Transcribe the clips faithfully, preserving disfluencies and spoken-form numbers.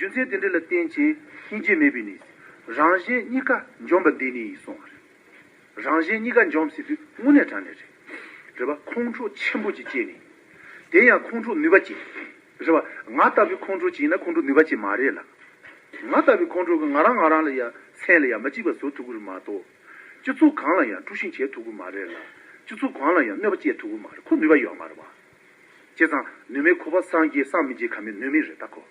རྒྱུ་མཚན་དེ་འདྲ་ལ་བརྟེན་བྱས་སྙིང་རྗེ་མེད་པའི་གནས། རང་གཞན་གཉིས་ཀ་འཇོམས་པ་འདི་ནི་ཡིན་གསུངས་པ་རེད། རང་གཞན་གཉིས་ཀ་འཇོམས་ཟེར་དུས་དངོས་གནས་དྲང་གནས་རེད། རེད་པ། ཁོང་ཁྲོ་ཆེན་པོ་ཅིག་སྐྱེས་ནས། དེ་ཡང་ཁོང་ཁྲོ་ནུས་པ་ཅན། རེད་པ། ང་ལྟ་བུའི་ཁོང་ཁྲོ་ཅིག་ཡིན་ན་ཁོང་ཁྲོ་ནུས་པ་ཅན་མ་རེད་ལ། ང་ལྟ་བུའི་ཁོང་ཁྲོ་གིས་ང་རང་ང་རང་ལ་ཡ་མཚན་ལ་ཡ་མི་གཅིག་པ་བཟོ་ཐུབ་ཀྱི་རེད་མ་གཏོགས། སྤྱི་ཚོགས་གང་ལ་ཡང་དཀྲུག་ཤིང་བྱེད་ཐུབ་ཀྱི་མ་རེད་ལ། སྤྱི་ཚོགས་གང་ལ་ཡང་གནོད་པ་སྐྱེལ་ཐུབ་ཀྱི་མ་རེད། ཁོ་ནུས་པ་ཡོད་མ་རེད་པ། བྱས་ཙང་ནུས་མེད་ཁོ་པ་སངས་རྒྱས་སངས་མི་རྒྱས་ཁ་མེད་ནུས་མེད་རེད་ད་ཁོ།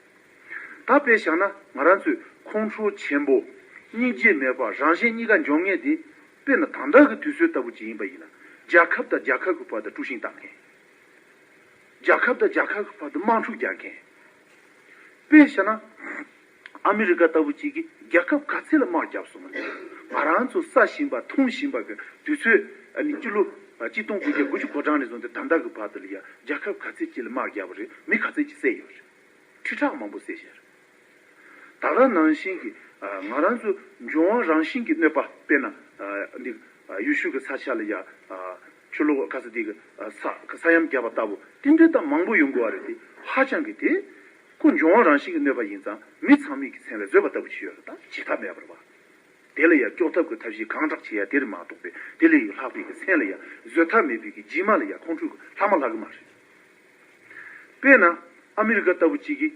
ད་དཔེ་བཞག་ན་ང་རང་ཚོས་ཁོང་ཁྲོ་ཆེན་པོ། སྙིང་རྗེ་མེད་པ། རང་གཞན་གཉིས་ཀ་འཇོམས་མཁན་དེ། དཔེར་ན་ད་ལྟ་གི་དུས་ཚོད་ལྟ་བུ་ཅིག་ཡིན་པ་ཡིན་ན། རྒྱལ་ཁབ་དང་རྒྱལ་ཁབ་ཀྱི་བར་དུ་དཀྲུག་ཤིང་བཏང་མཁན། རྒྱལ་ཁབ་དང་རྒྱལ་ཁབ་ཀྱི་བར་དུ་དམག་འཁྲུག་རྒྱག་མཁན། དཔེ་བཞག་ན། ཨ་མི་རི་ཀ་ལྟ་བུ་ཅིག་གིས་རྒྱལ་ཁབ་ག་ཚད་ལ་དམག་བརྒྱབ་སོང་ན། ང་རང་ཚོ་ས་ཞིང་པ་འཐུང་ཞིང་པ་གི་དུས་ཚོད། ཨ་ནི་སྤྱི་ལོ་གཅིག་སྟོང་དགུ་བརྒྱ་དགུ་བཅུ་གོ་གྲངས་ནས་བཟུང་སྟེ་ད་ལྟ་གི་བར་དུ་ལ་ཡ་རྒྱལ་ཁབ་ག་ཚད་ཅིག་ལ་དམག་བརྒྱབ་པ་རེད། མི་ག་ཚད་ཅིག་བསད་ཡོད་རེད། ཁྲི་ཕྲག་མང་པོ་བསད་བཞག་རེད། ད་ག་ནང་བཞིན་གྱི་ང་རང་ཚོ་འབྱུང་བ་རང་བཞིན་གྱི་གནོད་པ། དཔེར་ན་འདི་ཡུལ་ཤུལ་གྱི་ས་ཆ་ལ་ཡ་ཆུ་ལོག་ག་ས་འདི་གི་ས་ས་ཡམས་བརྒྱབ་པ་ལྟ་བུ་དེ་འདྲ་ད་མང་པོ་ཡོང་གི་ཡོད་རེད། དེ་ཧ་ཅང་གི་དེ་ཁོ་འབྱུང་བ་རང་བཞིན་གྱི་གནོད་པ་ཡིན་ཙང་མི་ཚང་མའི་གི་མཚན་ལ་བཟོད་པ་ལྟ་བུ་ཅིག་ཡོད་རེད། ད་བྱེད་ཐབས་མེད་པ་རེད་པ། དེ་ལ་ཡ་སྐྱོབ་ཐབས་ཀྱི་ཐབས་ཤེས་གང་དྲག་བྱེད་ཡ་དེ་རེད་མ་གཏོགས་པའི་དེ་ལས་ཡང་ལྷག་པའི་གི་མཚན་ལ་ཡ་བཟོད་ཐབས་མེད་པའི་གི་རྗེས་མ་ལ་ཡ་ཁོང་ཁྲོའི་གི་ལྷག་མ་ལྷག་གི་མ་རེད། དཔེར་ན་ཨ་མི་རི་ཀ་ལྟ་བུ་གཅིག་གིས་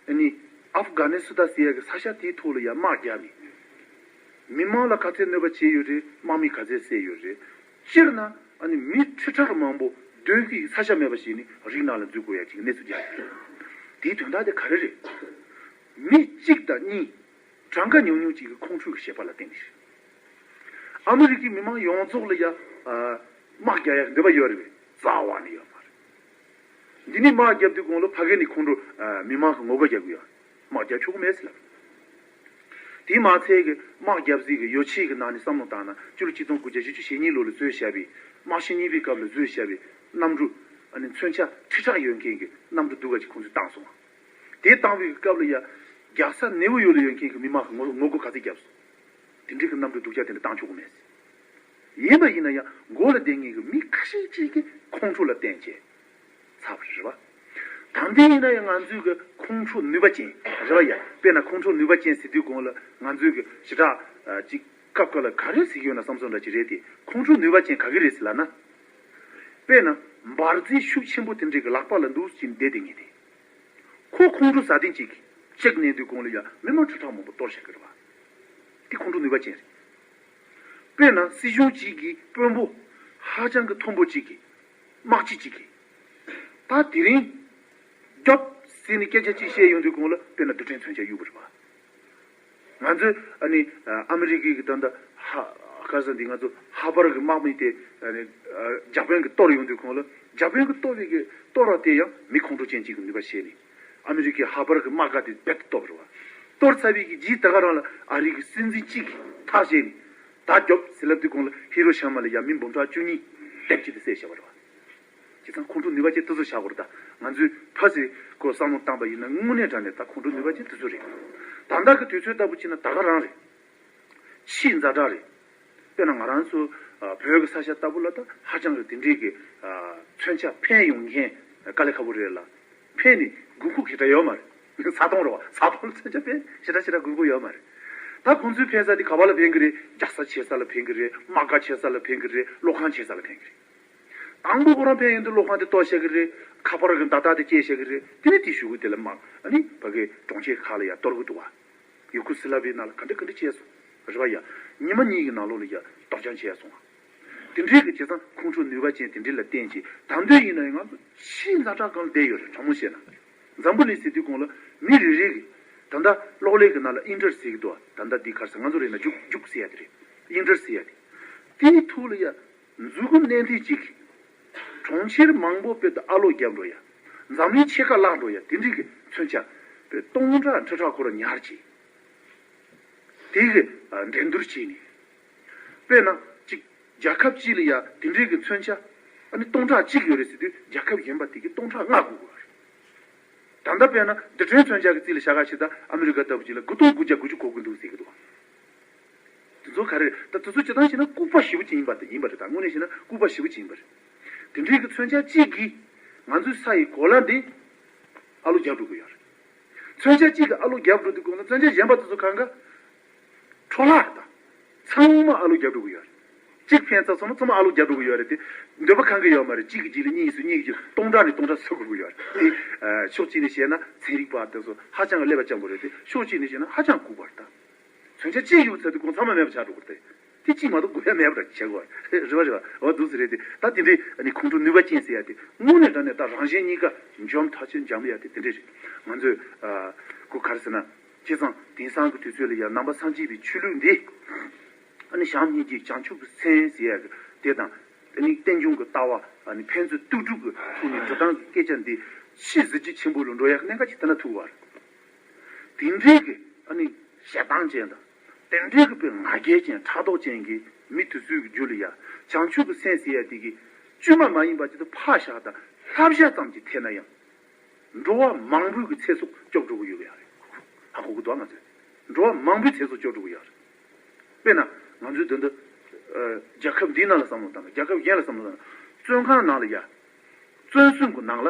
ཨ་ནི་ཨབ་གྷ་ནི་སི་ཐན་ཟེར་ཡ་གི་ས་ཆ་དེའི་ཐོག་ལ་ཡ་དམག་བརྒྱབ་ནས་མི་མང་ལ་ག་ཚད་གནོད་པ་བྱས་ཡོད་རེད། དམག་མི་ག་ཚད་བསད་ཡོད་རེད། སྤྱིར་ན་ཨ་ནི་མི་ཁྲི་ཕྲག་མང་པོ་སྡོད་ཀྱི་ས་ཆ་མེད་པ་བྱས་ནས་རི་ནང་ལ་འཛུལ་དགོས་ཡ་ཅིག་གནས་ཚུལ་རྒྱག་ཡོད་རེད། དེའི་དོན་དག་དེ་ག་རེ་རེད། མི་གཅིག་དང་གཉིས། གྲངས་ཀ་ཉུང་ཉུང་གཅིག་གི་ཁོང་ཁྲོའི་གི་བྱེད་པ་ལ་བརྟེན་ནས་རེད། ཨ་མི་རི་ཀའི་མི་མང་ཡོངས་རྫོགས་ལ་ཡ་དམག་རྒྱག་ཡ་འདོད་པ་ཡོད་རེད་པས། རྩ་བ་ནས་ཡོད་མ་རེད། འདི་ནས་དམག་རྒྱབ་དུས་གོང་ལ་ཕ་གི་ནས་ཁོང་ཁྲོ་མི་མང་གི་ངོ་རྒོལ་རྒྱག་གི་ཡོད། དམག་རྒྱག་ཆོག་གི་མེད་ཟེར་ལབ། དེ་མ་ཚད་གི་དམག་རྒྱབ་ཟིག་གི་ཡོ་ཆས་གི་ནང་ནས་བསམ་བློ་བཏང་ན་སྤྱི་ལོ་གཅིག་སྟོང་དགུ་བརྒྱ་བཞི་བཅུ་ཞེ་གཉིས་ལོ་ལ་བཟོས་བཞག་པའི་དམག་ཆེན་གཉིས་པའི་སྐབས་ལ་བཟོས་བཞག་པའི་གནམ་གྲུ་ཨ་ནི་མཚོན་ཆ་ཁྲི་ཕྲག་ཡོད་མཁན་གི་གནམ་གྲུ་སྡུག་ག་ཅིག་ཁོང་ཚོས་བཏང་སོང་བ། དེ་བཏང་བའི་སྐབས་ལ་ཡ། རྒྱལ་ས་ནེའུ་ཡོག་ལ་ཡོད་མཁན་གྱི་མི་མང་གི་ངོ་ངོ་རྒོལ་ག་ཚོད་བརྒྱབ་སོང་། དེ་འདྲའི་གི་གནམ་གྲུ་སྡུག་ཅག་དེ་འདྲ་བཏང་ཆོག་གི་མེད། ཡིན་པ་ཡིན་ན་ཡང་མགོ་ལ་བསྡད་མཁན་གྱི་མི་ཁ་ཤས་ཅིག་གི་ཁོང་ཁྲོ་ལ་བརྟེན་བྱས་ཚར་བ་རེད་པ། ད་ལྟ་ཡིན་ན་ཡང་ང་ཚོའི་གི་ཁོང་ཁྲོ་ནུས་པ་ཅན་རེད་པ་ཡ། དཔེར་ན་ཁོང་ཁྲོ་ནུས་པ་ཅན་ཟེར་དུས་གོང་ལ་ང་ཚོའི་གི་ཞེ་དྲག་ཅིག་སྐབས་འགའ་ལ་ག་རེ་ཟེར་གྱི་ཡོད་ན་བསམ་བསམ་འདྲ་ཅིག་རེད་དེ། ཁོང་ཁྲོ་ནུས་པ་ཅན་ག་གི་རེད་ཟེར་ལབ་ན། དཔེར་ན་འབར་རྫས་ཤུགས་ཆེན་པོ་དེ་འདྲའི་གི་ལག་པ་ལ་འདུག་ཅིང་བསྡད་དེ་ངེས་ཏེ། ཁོ་ཁོང་ཁྲོ་ཟ་དེ་གཅིག་གཅིག་ནས་དུས་གོང་ལ་ཡ་མི་མང་ཁྲི་ཕྲག་མང་པོ་གཏོར་བཞག་གི་རེད་པ། དེ་ཁོང་ཁྲོ་ནུས་པ་ཅན་རེད། དཔེར་ན་སྲིད་གཞུང་གཅིག་གི་དཔོན་པོ་ཧ་ཅང་གི་མཐོན་པོ་གཅིག་གིས་དམག་སྤྱི་གཅིག་གིས་ད་དེ་རིང་རྒྱོབ་ཟེར་ནས་སྐད་ཆ་གཅིག་བཤད་ཡོང་དུས་གོང་ལ་དཔེར་ན་རྡུལ་ཕྲན་མཚོན་ཆ་གཡུག་པ་རེད་པ། ང་ཚོས་ཨ་ནི་ཨ་མི་རི་ཀའི་གི་ད་ལྟ་ཧ་ཁ་སང་འདི་ང་ཚོ་ཧ་པར་གི་དམག་མི་དེ་ཨ་ནི་ཇ་པན་གི་གཏོར་ཡོང་དུས་གོང་ལ་ཇ་པན་གི་གཏོར་བའི་གི་གཏོར་བ་དེ་ཡང་མི་ཁོང་ཁྲོ་ཅན་གཅིག་གི་ནུས་པ་བྱས་ནས་ཨ་མི་རི་ཀའི་ཧ་པར་གི་དམག་སྒར་དེ་རྦད་དེ་གཏོར་བ་རེད་པ། གཏོར་ཚར་བའི་གི་རྗེས་ད་ག་རང་ལ་ཨ་རི་གི་སྲིད་འཛིན་གཅིག་གིས་ཐག་བཅད་ནས་ད་རྒྱོབ་ཟེར་ལབ་དུས་གོང་ལ་ཧི་རོ་ཤི་མ་ལ་ཡ་མི་འབུམ་ཕྲག་བཅུ་གཉིས་རྡེབ་གཅིག་དེ་བསད་བཞག་པ་རེད་པ། བྱས་ཙང་ཁོང་ཁྲོ་ནུས་པ་ཅན་དེ་ཚོ་བཞག་དགོས་རེད་ད། ང་ཚོས་ཕ་ཟེར་ཁོ་བསམ་བློ་བཏང་པ་ཡིན་ན་དངོས་གནས་དྲང་གནས་ད་ཁོང་ཁྲོ་ནུས་པ་ཅན་དེ་ཚོ་རེད། ད་ལྟ་གི་དུས་ཚོད་ལྟ་བུ་བྱས་ན་ད་ག་རང་རེད། ཆེས་ཛ་དྲག་རེད། དཔེར་ན་ང་རང་ཚོ་ཨ་བོད་ཀྱི་ས་ཆ་ལྟ་བུ་ལ་ད་ཧ་ཅང་གི་དེ་འདྲའི་གི་ཨ་མཚོན་ཆ་འཕེན་ཡོང་མཁན་དཀའ་ལས་ཁག་པོ་རེད་ལ། འཕེན་ནས་དགོས་མཁོ་གི་འདྲ་ཡོད་མ་རེད། ས་སྟོང་རེད་པ། ས་སྟོང་ལ་མཚོན་ཆ་འཕེན་ཞེ་དྲག་ཞེ་དྲག་དགོས་མཁོ་ཡོད་མ་རེད། ད་ཁོང་ཚོའི་འཕེན་ས་དེ་ག་པ་ལ་འཕེན་གི་རེད། རྒྱལ་ས་ཆེ་ས་ལ་འཕེན་གི་རེད། དམག་སྒར་ཆེ་ས་ལ་འཕེན་གི་རེད། གློག་ཁང་ཆེ་ས་ལ་འཕེན་གི་རེད། དང་པོ་ཁོ་རང་ཕན་ཡོན་དུ་གློག་ཁང་དེ་གཏོར་བཞག་གི་རེད། ཁ་པར་གི་མདའ་དར་དེ་བཅད་བཞག་གི་རེད། དེ་ནས་དེའི་གཞུག་གུ་དེ་ལ་དམག་ཨ་ནི་ཕ་གི་གྲོང་ཁྱེར་ཁག་ལ་ཡ་གཏོར་གི་འདུག་བ། ཡུ་གུ་སི་ལ་བི་ཡའི་ནང་ལ་ག་འདྲ་ག་འདྲ་བྱས་སོང་། རེད་པ་ཡ། ཉི་མ་གཉིས་ཀྱི་ནང་ལོགས་ལ་ཡ་གཏོར་རྐྱང་བྱས་སོང་བ། དེ་འདྲའི་གི་བྱས་ཙང་ཁོང་ཁྲོ་ནུས་པ་ཅན་དེ་འདྲའི་ལ་བརྟེན་ཅིང་ད་འདོད་ཡིན་ན་ཡང་ང་ཚོ་ཕྱིའི་ཛ་དྲག་སྒང་ལ་བསྡད་ཡོད་རེད། དྲང་མོ་བཤད་ན། འཛམ་བུ་གླིང་ཟེར་དུས་གོང་ལ་མི་རེ་རེ་གི་ད་ལྟ་གློག་ཀླད་ཀྱི་ནང་ལ་ཨིན་ཊར་ཟེར་གི་འདུག་བ། ད་ལྟ་འདི་ག་རེ་ཟེར་ང་ཚོ་རེད་ན་རྒྱུག་རྒྱུག་ཟེར་ཡ་དེ་རེད། ཨིན་ཊར་ཟེར་ཡ་དེ། དེའི་ཐོག་ལ་ཡ། མཛུབ་གུ་མནན་ཐེངས་གཅིག་གིས། གྲོང་ཁྱེར་མང་པོ་དཔེ་དང་ཨ་ལོ་བརྒྱབ་འགྲོ་ཡ། འཛམ་གླིང་ཕྱེད་ཀ་བརླག་འགྲོ་ཡ་དེ་འདྲའི་གི་མཚོན་ཆ། དཔེ་སྟོང་ཕྲག་ཁྲི་ཕྲག་ཁོ་རང་ཉར་གྱིས། དེ་གི་འགྲན་བསྡུར་བྱས་ནས། དཔེར་ན་གཅིག་རྒྱལ་ཁབ་གཅིག་ལ་ཡ་དེ་འདྲའི་གི་མཚོན་ཆ། ཨ་ནི་སྟོང་ཕྲག་གཅིག་ཡོད་རེད་ཟེར་དུས་རྒྱལ་ཁབ་གཞན་པ་དེ་གི་སྟོང་ཕྲག་ལྔ་དགོས་དགོས་རེད། ད་ལྟ་དཔེར་ན་རྡུལ་ཕྲན་མཚོན་ཆ་གི་རྩིས་ལ་བཞག་ག་ཞིག་ད་ཨ་མི་རི་ཀ་ལྟ་བུ་ཅིག་ལ་དགུ་སྟོང་དགུ་བརྒྱ་དགུ་བཅུ་གོ་དགུ་འདུག་ཟེར་གི་འདུག་དེ་ཚོ་ག་རེ་རེད། ད་དེ་ཚོ་སྤྱིར་བཏང་བྱས་ན་ལྐུགས་པ་ཞེ་པོ་ཅིག་ཡིན་པ་དེ་ཡིན་པ་རེད། ད་དངོས་གནས་བྱས་ན་ལྐུགས་པ་ཞེ་པོ་ཅིག་ཡིན་པ་རེད། དེ་འདྲའི་གི་མཚོན་ཆ་གཅིག་གིས་ང་ཚོའི་ས་ཡི་གོ་ལ་འདི་ཨ་ལོ་བརྒྱབ་འགྲོ་གི་ཡོད་རེད། མཚོན་ཆ་གཅིག་གིས་ཨ་ལོ་བརྒྱབ་འགྲོ་དུས་གོང་ན་མཚོན་ཆ་གཞན་པ་དེ་ཚོ་གང་ག་འཕྲོ་བརླག་དང་། ཚང་མ་ཨ་ལོ་བརྒྱབ་འགྲོ་གི་ཡོད་རེད། གཅིག་ཕན་ཚུན་སོང་ན་ཚང་མ་ཨ་ལོ་བརྒྱབ་འགྲོ་གི་ཡོད་རེད་དེ། འདོད་པ་གང་གི་ཡོད་མ་རེད། གཅིག་གི་རྗེས་ལ་གཉིས་སུ་གཉིས་ཀྱི་སྟོང་ཕྲག་ནས་སྟོང་ཕྲག་བཟོ་དགོས་ཀྱི་ཡོད་རེད་དེ། ཕྱོགས་གཅིག་ནས་བཤད་ན་ཚན་རིག་པ་དེ་ཚོ་ཧ་ཅང་གི་ཀླད་པ་སྐྱོ་པོ་རེད་དེ། ཕྱོགས་གཅིག་ནས་བཤད་ན་ཧ་ཅང་ལྐུགས་པ་རེད་ད། མཚོན་ཆ་གཅིག་ཡོད་ཚད་དེ་གོང་ཚང་མ་མེད་པ་ཆགས་འགྲོ་གི་རེད་དེ། དེ་གཅིག་མ་གཏོགས་དགོས་ཡ་མེད་པ་འདྲ་བྱེད་དགོས་རེད། རེད་པ་རེད་པ། འོ་འདུག་སེ་རེད་དེ། ད་དེ་འདྲའི་ཨ་ནི་ཁོང་ཁྲོ་ནུས་པ་ཅན་ཟེར་ཡ་དེ་དངོས་གནས་དྲང་གནས་ད་རང་གཞན་གཉིས་ཀ་འཇོམས་ཐག་ཆོད་འཇམ་ཡ་དེ་དེ་འདྲས་རེད། ང་ཚོས་ཨ་གོ་ག་རེ་ཟེར་ན། བྱས་ཙང་དེང་སང་གི་དུས་ཚོད་ལ་ཡང་ནང་པ་སངས་རྒྱས་པའི་ཆོས་ལུགས་འདི་ཨ་ནི་བྱམས་སྙིང་རྗེ་བྱང་ཆུབ་ཀྱི་སེམས་ཟེར་ཡ་གི་དེ་དང་། ཨ་ནི་རྟེན་འབྱུང་གི་ལྟ་བ། ཨ་ནི་ཕན་ཚུན་ལྟོས་གྲུབ་ཀྱི་ཐོག་ནས་འགྲོ་སྟངས་ཀྱི་སྐད་ཆ་འདི་ཕྱིའི་གཟི་བརྗིད་ཆེན་པོ་ལ་འགྲོ་ཡ་གི་གནད་འགག་ཅིག་དེ་ན་ཐུག་པ་རེད། དེ་འདྲའི་གི་ཨ་ནི་ཞེ་སྡང་ཅན་དང་། དེ་འདྲའི་གི་པའི་ང་རྒྱལ་ཅན་ཕྲག་དོག་ཅན་གྱི་མི་དེ་ཚོའི་གི་རྒྱུད་ལ་ཡ་བྱང་ཆུབ་ཀྱི་སེམས་ཟེར་ཡ་དེ་གི་བཅོས་མ་མ་ཡིན་པ་ཅིག་ཏུ་ཕར་བཞག་དང་། བསླབ་བྱ་ཙམ་གྱིས་ཐེབས་ན་ཡང་འགྲོ་བ་མང་པོའི་གི་ཚེ་སྲོག་སྐྱོབ་འགྲོ་གི་ཡོད་པ་ཡ་རེད། ཧ་གོ་གི་འདུག་ང་ཚོས་འགྲོ་བ་མང་པོའི་ཚེ་སྲོག་སྐྱོབ་འགྲོ་གི་ཡོད་རེད། དཔེར་ན་ང་ཚོའི་འདི་འདི་ཨ་རྒྱལ་ཁབ་འདིའི་ནང་ལ་བསམ་བློ་བཏང་ན། རྒྱལ་ཁབ་གཞན་ལ་བསམ་བློ་བཏང་ན། བཙོན་ཁང་ནང་ལ་ཡ། བཙོན་གསུམ་གི་ནང་ལ།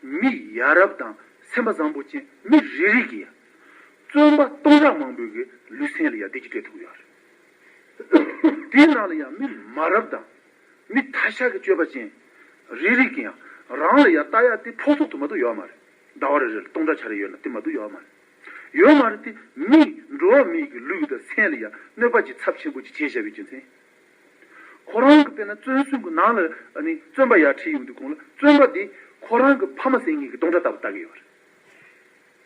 མི་ཡ་རབས་དང་སེམས་པ་བཟང་པོ་ཅན་མི་རེ་རེ་གིས་ཡ། བཙོན་པ་སྟོང་ཕྲག་མང་པོའི་གི་ལུས་སེམས་ལ་ཡ་བདེ་སྐྱིད་སྤྲད་ཐུབ་ཡོད་རེད། དེའི་ནང་ལ་ཡ་མི་མ་རབས་དང་མི་ཐ་ཤལ་གྱི་སྤྱོད་པ་ཅན་རེ་རེ་གིས་ཡང་རང་ལ་ཡ་ལྟ་ཡ་དེ་ཕོག་ཐུག་ཏུ་མ་གཏོགས་ཡོད་མ་རེད། ཟླ་བ་རེ་རེ་ལ་སྟོང་ཕྲག་ཆ་རེ་ཡོད་ན་དེ་མ་གཏོགས་ཡོད་མ་རེད། ཡོད་མ་རེད་དེ། མི་འགྲོ་བ་མིའི་གི་ལུས་དང་སེམས་ལ་ཡ་གནོད་པ་ཅིག་ཚབས་ཆེན་པོ་ཅིག་བྱས་བཞག་པའི་རྒྱུ་མཚན། ཁོ་རང་གི་དཔེར་ན་བཙོན་གསུམ་གྱི་ནང་ལ་ཨ་ནི་བཙོན་པ་ཡར་ཁྲིད་ཡོང་དུས་གོང་ལ། བཙོན་པ་དེ་ཁོ་རང་གི་ཕ་མ་ཟེར་མཁན་གྱི་སྟོང་ཕྲག་ལྟ་བུ་ལྟ་གི་ཡོད་རེད།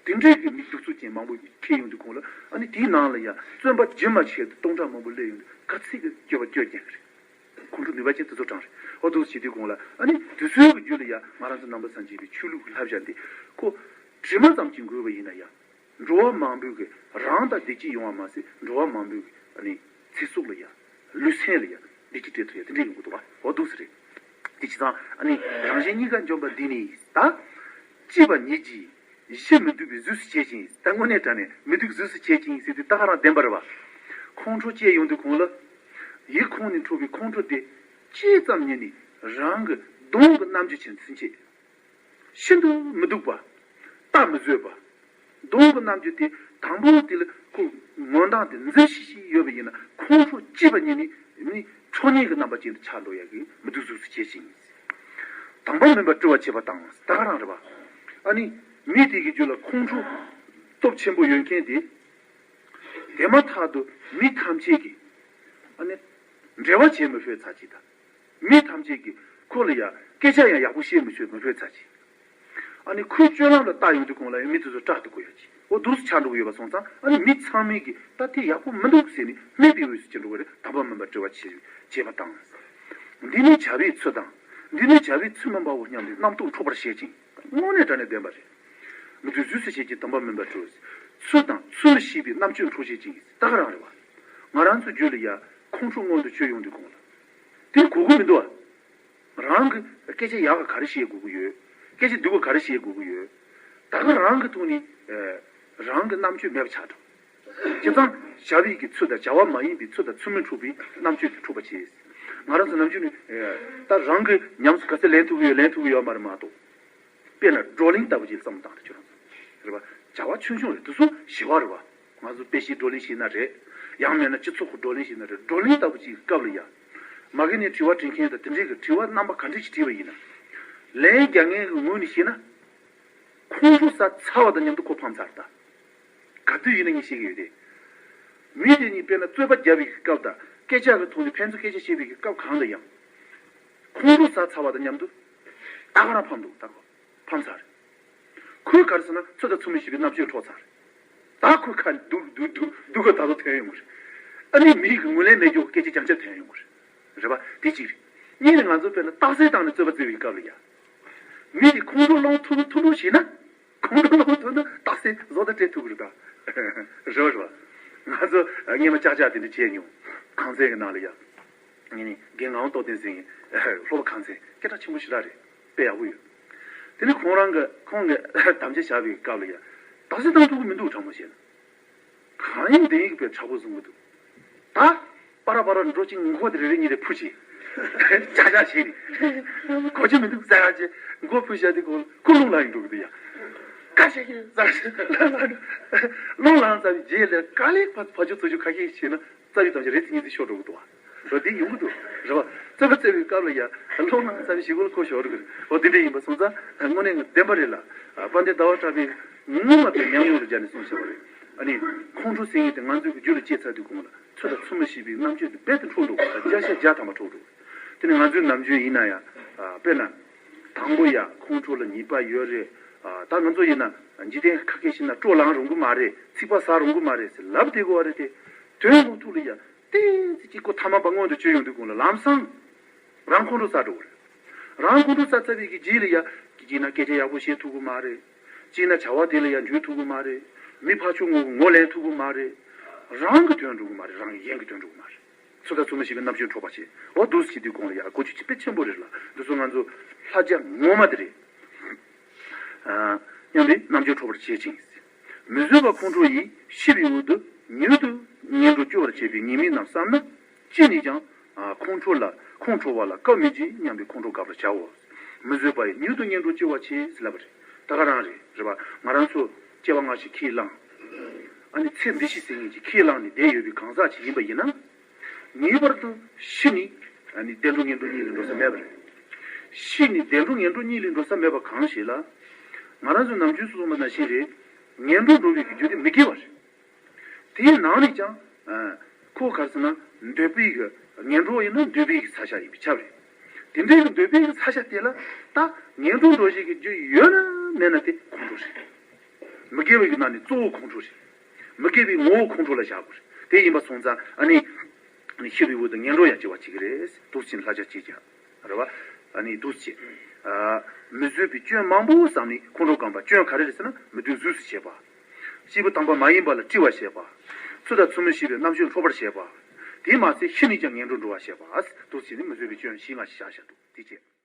དེ་འདྲའི་གི་མི་གདུག་རྩུབ་ཅན་མང་པོ་ཁྱེར་ཡོང་དུས་གོང་ལ། ཨ་ནི་དེའི་ནང་ལ་ཡ་བཙོན་པ་རྒྱུན་མ་ཆད་དུ་སྟོང་ཕྲག་མང་པོ་སླེབས་ཡོང་དུས་ག་ཚོད་ཀྱི་སྐྱོ་བ་སྐྱོ་རྐྱང་རེད། ཁོང་ཁྲོ་ནུས་པ་ཅན་དེ་ཚོ་གྲངས་རེད། འོ་འདུག་བྱེད་དུས་གོང་ལ་ཨ་ནི་དེ་ཚོའི་གི་རྒྱུད་ལ་ཡ་ང་རང་ཚོ་ནང་པ་སངས་རྒྱས་པའི་ཆོས་ལུགས་ཀྱི་བསླབ་བྱ་འདི་ཁོ་དྲི་མ་ཙམ་གྱིས་འགོས་པ་ཡིན་ན་ཡང་། འགྲོ་བ་མང་པོའི་གི་རང་དང་བདེ་སྐྱིད་ཡོང་བ་མ་ཟད། འགྲོ་བ་མང་པོའི་གི་ཨ་ནི་ཚེ་སྲོག་ལ་ཡ། ལུས་སེམས་ལ་ཡ་བདེ་སྐྱིད་སྤྲད་ཐུབ་ཡ་དེ་འདྲའི་ཡོང་གི་འདུག་བ། འོ་འདུག་སེ་རེད། དེ་བྱས་ཙང་ཨ་ནི་རང་གཞན་གཉིས་ཀ་འཇོམས་པ་འདི་ནི་ད། གཅེས་པ་ཉིད་ཀྱིས་གཞི་མི་སྡུག་པའི་གཟུགས་སུ་བྱེད་ཅིང་། ད་དངོས་གནས་དྲང་གནས་མི་སྡུག་གཟུགས་སུ་བྱེད་ཅིང་ཟེར་དུས་ད་ག་རང་བདེན་པ་རེད་བ། ཁོང་ཁྲོ་སྐྱེས་ཡོང་དུས་གོང་ལ། ཡིད་ཁོང་ནས་འཕྲོ་བའི་ཁོང་ཁྲོ་དེ་གཅིག་ཙམ་ཉིད་ནས་རང་གི་གདོང་གི་རྣམ་འགྱུར་ཆེན་ཚུན་ཆད། ཤིན་ཏུ་མི་སྡུག་པ། ལྟ་མི་བཟོད་པ། གདོང་གི་རྣམ་འགྱུར་དེ་དང་པོ་དེ་ལ་ཁོ་ངོ་མདངས་དེ་འཛིན་ཤེས་ཤིག་ཡོད་པ་ཡིན་ན། ཁོང་ཁྲོ་སྐྱེས་པ་ཉིད་ནས་ནི་ཁྲོ་གཉེར་གྱི་རྣམ་པ་ཅན་དུ་ཆགས་འགྲོ་ཡ་གི་མི་སྡུག་གཟུགས་སུ་བྱེད་ཅིང་། དང་པོ་མིན་པར་སྤྲོ་བ་བྱེད་པ་དང་། ད་ག་རང་རེད་བ། ཨ་ནི་མི་དེ་གི་རྒྱུད་ལ་ཁོང་ཁྲོ་སྟོབས་ཆེན་པོ་ཡོད་མཁན་དེ། དེ་མ་ཐག་ཏུ་མི་ཐམས་ཅད་ཀྱིས་ཨ་ནི་འབྲེལ་བ་བྱེད་མི་ཕོད་ཚར་གཅིག་དང་། མི་ཐམས་ཅད་ཀྱིས་ཁོ་ལ་ཡ་སྐད་ཆ་ཡང་ཡག་པོ་བཤད་མི་ཆོག་མི་ཕོད་ཚར་གཅིག་ཨ་ནི་ཁོའི་སྤྱོད་ལམ་ལ་བལྟ་ཡོང་དུས་གོང་ལ་ཡང་མི་དེ་ཚོ་སྐྲག་ཏུ་གོ་ཡ་གཅིག་འོ་འདུག་སེ་ཆགས་འགྲོ་གི་ཡོད་པ་སོང་ཙང་། ཨ་ནི་མི་ཚང་མས་ཀྱིས་ད་དེ་ཡག་པོ་མི་འདུག་ཟེར་ནས་སྨད་པའི་འོས་སུ་ཅི་འགྲོ་གི་རེད། དང་པོ་མིན་པར་སྤྲོ་བ་བྱེད་བྱེད་པ་དང་། འདི་ནི་བྱ་བའི་ཚུལ་དང་། འདི་ནི་བྱ་བའི་ཚུལ་མིན་པའོ་སྙམ་པའི་རྣམ་རྟོག་འཕྲོག་པར་བྱེད་ཅིང་། དངོས་གནས་དྲང་གནས་བདེན་པ་རེད། མི་སྡུག་གཟུགས་སུ་བྱེད་ཅིང་། དང་པོ་མིན་པར་སྤྲོ། ཚུལ་དང་ཚུལ་མིན་ཤེས་པའི་རྣམ་དཔྱོད་འཕྲོག་བྱེད་ཅིང་། ད་ག་རང་རེད་བ། ང་རང་ཚོ་རྒྱུད་ལ་ཡ་ཁོང་ཁྲོ་མངོན་དུ་སྤྱོད་ཡོང་དུས་གོང་ལ། དེ་གོ་གི་མི་འདུག་བ། རང་གི་སྐད་ཆ་ཡག་ག་ག་རེ་བཤད་དགོས་ཀྱི་ཡོད། སྐད་ཆ་སྡུག་ག་ག་རེ་བཤད་དགོས་ཀྱི་ཡོད། ད་ག་རང་གི་ཐོག་ནས་ཨ་རང་གི་རྣམ་དཔྱོད་མེད་པ་ཆགས་འགྲོ། བྱས་ཙང་བྱ་བའི་གི་ཚུལ་དང་བྱ་བ་མ་ཡིན་པའི་ཚུལ་དང་ཚུལ་མིན་འཕྲོག་པའི་རྣམ་དཔྱོད་དེ་འཕྲོག་པ་བྱས། ང་རང་ཚོ་ནམ་རྒྱུན་ནས་ཨ་ད་རང་གི་ཉམས་སུ་ག་ཚད་ལེན་ཐུབ་ཀྱི་ཡོད། ལེན་ཐུབ་ཀྱི་ཡོད་མ་རེད་མ་གཏོགས། དཔེར་ན་བགྲོ་གླེང་ལྟ་བུ་ཅིག་བསམ་བློ་བཏང་སྟེ་ཁྱོད་རང་ཚོ། རེད་པ། བྱ་བ་ཆུང་ཆུང་རེད། དེ་ཚོ་ཞི་བ་རེད་པ། ང་ཚོ་དཔེ་ཆའི་བགྲོ་གླེང་བྱས་ན་རེད། ཡང་མིན་ན་སྤྱི་ཚོགས་ཀྱི་བགྲོ་གླེང་བྱས་ན་རེད། བགྲོ་གླེང་ལྟ་བུ་ཅིག་གི་སྐབས་ལ་ཡ། མ་གི་ནས་དྲི་བ་དྲི་མཁན་དང་དེ་འདྲའི་གི་དྲི་བ་རྣམ་པ་ག་འདྲ་ཞིག་དྲིས་པ་ཡིན་ན། ལན་རྒྱག་མཁན་གྱི་ངོས་ནས་བཤད་ན། ཁོང་ཁྲོ་ཟ་ཚར་བ་དང་མཉམ་དུ་ཁོ་ཕམ་ཚར་ད། ག་དུས་ཡིན་ན་ངས་བཤད་ཀྱི་ཡོད་དེ། མི་དེ་གཉིས་དཔེར་ན་རྩོད་པ་བརྒྱབ་པའི་སྐབས་དང་སྐད་ཆ་གི་ཐོག་ནས་ཕན་ཚུན་སྐད་ཆ་བཤད་པའི་སྐབས་གང་ལ་ཡང་། ཁོང་ཁྲོ་ཟ་ཚར་བ་དང་མཉམ་དུ། ད་ག་རང་ཕམ་འདུག་ད་གོ། ཕམ་ཚར་རེད། ཁོས་ག་རེ་ཟེར་ན་ཚུལ་དང་ཚུལ་མིན་ཤེས་པའི་རྣམ་དཔྱོད་འཕྲོག་ཚར་རེད། ད་ཁོའི་ཁ་སྡུག་སྡུག་སྡུག་སྡུག་ག་ད་དུང་ཐོན་ཡོང་གི་རེད། ཨ་ནི་མི་ཡི་གི་ངོས་ལེན་མེད་རྒྱུ་གི་སྐད་ཆ་རྐྱང་རྐྱང་ཐོན་ཡོང་གི་རེད། རེད་པ། དེ་གཅིག་རེད། གཉིས་ནས་ང་ཚོ་དཔེར་ན་རྟགས་གསལ་བཏང་ནས་རྩོད་པ་རྩོད་པའི་སྐབས་ལ་ཡ། མི་དེ་ཁོང་ཁྲོ་སློང་ཐུབ་ཐུབ་ཐུབ་བྱས་ན། ཁོང་ཁྲོ་སློང་ཐུབ་ན་རྟགས་གསལ་བཟོ་ལྟ་སྤྲད་ཐུབ་ཀྱི་རེད་ད། རེད་པ་རེད་པ། ང་ཚོ་སྔས་མ་ལྕགས་ལྕགས་དེ་འདྲ་བྱས་མྱོང་། ཁང་ཚན་གྱི་ནང་ལ་ཡ། ངས་ནི་རྒན་ངག་དབང་རྟོགས་ལྡན་ཟེར་མཁན་སློབ་པ་ཁང་ཚན་སྐད་གྲགས་ཆེན་པོ་ཞེ་དྲག་རེད། དཔེ་ཡག་པོ་ཡོད། དེ་ནི་ཁོང་རང་གི་ཁོང་གི་དམ་བཅའ་བཞག་པའི་སྐབས་ལ་ཡ། རྟགས་གསལ་བཏང་ཐུབ་ཀྱི་མི་འདུག་དྲང་མོ་བཤད་ན། གང་ཡིན་དེ་ཡིན་གྱི་དཔེ་དྲག་པོ་བཟུང་གི་འདུག་ད་པ་ར་པ་ར་འགྲོ་ཅིག་མགོ་དེ་རེ་རེ་གཉིས་རེ་ཕུ་ཅིག་ཅག་ཅག་བྱས་ནས་གོ་རྒྱུ་མི་འདུག་ཟེར་ཡ་ཅིག་མགོ་ཕུ་བཞག་དེ་ཁོ་ཁོ་རླུང་ལངས་ཡིན་འགྲོ་གི་འདུག་ཡ། ཁ་ཤས་ཀྱིས་ཟ་ཞིག་ལ་ལ་རླུང་ལངས་ཚར་བའི་རྗེས་ལ་དཀའ་ལས་ཕར་ཕར་ཆུ་ཚུར་ཆུ་ཁ་ཤས་ཤིག་བྱས་ན་རྩ་བའི་གཏམ་ཅིག་རེ་ཚིག་གཉིས་ཚིག་ཤོར་འགྲོ་གི་འདུག་བ། འོ་དེ་ཡོང་གི་འདུག་རེད་བ། རྩོད་པ་རྩོད་པའི་སྐབས་ལ་ཡ་རླུང་ལངས་ཚར་བའི་ཞི་གོལ་ཁོ་ཤོར་གི་རེད། འོ་དེ་འདྲ་ཡིན་པ་སོང་ཙང་དངོས་གནས་བདེན་པ་རེད་ལ། དཔལ་ལྡན་ཟླ་བ་གྲགས་པས་ངོ་མ་དེ་ཉམས་མྱོང་དུ་སྦྱར་ནས་གསུངས་བཞག་པ་རེད། ཨ་ནི་ཁོང་ཁྲོ་ཟེར་མཁན་དེ་ང་ཚོའི་རྒྱུད་ལ་སྐྱེས་ཚར་དུས་གོང་ལ་ཚོད་དང་ཚོད་མ་ཤེས་པའི་རྣམ་དཔྱོད་དེ་རྦད་དེ་འཕྲོག་འགྲོ་གི་རེད། བརྒྱ་ཆ་བརྒྱ་ཐམ་པ་འཕྲོག་འགྲོ་གི་རེད། དེ་ནི་ང་ཚོའི་ནམ་རྒྱུན་ཡིན་ན་ཡང་དཔེར་ན། དང་པོ་ཡ་ཁོང་ཁྲོ་ལ་ཉེས་པ་ཡོད་རེད། ཨ། ད་ང་ཚོ་ཡིན་ན་འཇིག་རྟེན་ཁ་སྐད་བཤད་ན་སྤྲོ་ལངས་རུང་གི་མ་རེད། ཚིག་པ་ཟ་རུང་གི་མ་རེད་ཟེར་ལབ་བསྡད་དགོས་པ་རེད་དེ། དོན་དངོས་ཐོག་ལ་ཡ་ཏོག་ཙམ་གཅིག་ཁོ་ཐ་མག་པ་མངོན་དུ་བྱེད་ཡོང་དུས་གོང་ལ་ལམ་སང་རང་ཁོང་ཁྲོ་ཟ་འགྲོ་གི་རེད། རང་ཁོང་ཁྲོ་ཟ་ཚར་བའི་གི་རྗེས་ལ་ཡ་གཅིག་ན་སྐད་ཆ་ཡག་པོ་བཤད་ཐུབ་གི་མ་རེད། གཅིག་ན་བྱ་བ་དེ་ལ་ཡ་འཇུག་ཐུབ་གི་མ་རེད། མི་ཕར་ཕྱོགས་ངོ་ངོ་ལེན་ཐུབ་གི་མ་རེད། རང་གི་དོན་འགྲོ་གི་མ་རེད། རང་གི་གཞན་གྱི་དོན་འགྲོ་གི་མ་རེད། ཚོད་ལྟ་ཚོད་མ་ཤེས་པའི་རྣམ་དཔྱོད་འཕྲོག་པ་བྱེད། འོ་འདུག་སེ་བྱེད་དུས་གོང་ལ་ཡ་གོ་རྒྱུ་དཔེ་ཆེན་པོ་རེད་ལ། འདི་ཚོ་ང་ཚོ་ལྷ་རྒྱ་ངོ་མ་དེ་རེད། ཨ། སྙམ་པའི་རྣམ་དཔྱོད་འཕྲོག་པར་བྱེད་ཅིང་། མི་བཟོད་པ་ཁོང་ཁྲོ་ཡིས་ཤི་བའི་འོག་ཏུ་མྱུར་དུ་ངན་འགྲོར་སྐྱོ་བར་བྱེད་པའི་ཉེས་དམིགས་རྣམས་བསམ་ན། ཅི་ནས་ཀྱང་། ཨ། ཁོང་ཁྲོ་ལ་ཁོང་ཁྲོ་བ་ལ་སྐབས་མི་འབྱེད་སྙམ་པའི་ཁོང་ཁྲོ་དགག་པར་བྱའོ། མི་བཟོད་པ་ཡིས་མྱུར་དུ་ངན་འགྲོར་སྐྱོ་བར་བྱེད་ཟེར་ལབ་པ་རེད། ད་ག་རང་རེད། རེད་པ། ང་རང་ཚོ་སྐྱེ་བ་སྔ་ཕྱི་ཁས་བླངས། ཨ་ནི་ཚེ་འདི་ཕྱི་ཟེར་མཁན་གྱི་ཁས་བླངས་ནས་བསྡད་ཡོད་པའི་གང་ཟག་ཅིག་ཡིན་པ་ཡིན་ན། ངེས་པར་དུ་ཤི་ནས་ཨ་ནི་བདེ་འགྲོ་ངན་འགྲོ་གཉིས་ལ་འགྲོ་ས་མེད་པ་རེད། ཤི་ནས་བདེ་འགྲོ་ངན་འགྲོ་གཉིས་ལ་འགྲོ་ས་མེད་པ་གང་ཞིག་ལ། ང་རང་ཚོ་ནམ་རྒྱུན་སོ་སོ་མ་ནང་བཞིན་རེད། ངན་འགྲོར་འགྲོ་བའི་རྒྱུ་དེ་མི་དགེ་བ་རེད། དེའི་ནང་ནས་ཀྱང་། ཨ། ཁོ་ག་རེ་ཟེར་ན་འདོད་པའི་གི་ངན་འགྲོ་ཡིན་ན་འདོད་པའི་གི་ས་ཆ་ཡིན་པས་ཁྱབ་རེད། དེ་འདྲའི་གི་འདོད་པའི་གི་ས་ཆ་དེ་ལ་ད་ངན་འགྲོར་འགྲོ་བྱེད་ཀྱི་རྒྱུ་ཡོད་ན་མེད་ན་དེ་ཁོང་ཁྲོ་རེད། མི་དགེ་བའི་གི་ནང་ནས་གཙོ་བོ་ཁོང་ཁྲོ་རེད། མི་དགེ་བའི་ངོ་བོ་ཁོང་ཁྲོ་ལ་བཞག་དགོས་རེད། དེ་ཡིན་པ་སོང་ཙང་ཨ་ནི། ཨ་ནི་ཤི་བའི་འོག་ཏུ་ངན་འགྲོར་ཡང་སྐྱེ་བ་བྱེད་ཀྱི་རེད། འདུག་ཕྱིན་ལྷ་ཆ་གཅིག་ཀྱང་། རེད་བ། ཨ་ནི་འདུག་སེ་བྱེད། ཨ། མི་བཟོད་པའི་སྐྱོན་མང་པོ་བསམས་ནས་ཁོང་ཁྲོ་སྒམ་པ། སྐྱོན་ག་རེ་རེད་ཟེར་ན་མི་མཐུན་རྫུས་སུ་བྱེད་པ། སྐྱེས་བུ་དམ་པ་མ་ཡིན་པ་ལ་དཀྲི་བར་བྱེད་པ། ཚོད་དང་ཚོད་མ་ཤེས་པའི་རྣམ་དཔྱོད་འཕྲོག་པར་བྱེད་པ། དེས་མ་ཚད་ཤི་ནས་ཀྱང་ངན་འགྲོར་འགྲོ་བར་བྱེད་པ། འདུག་སེ་ནི་མི་བཟོད་པའི་སྐྱོན་བཞི་ལྔ་ཞིག་བཞག་བཞག་འདུག་དེ་བྱས།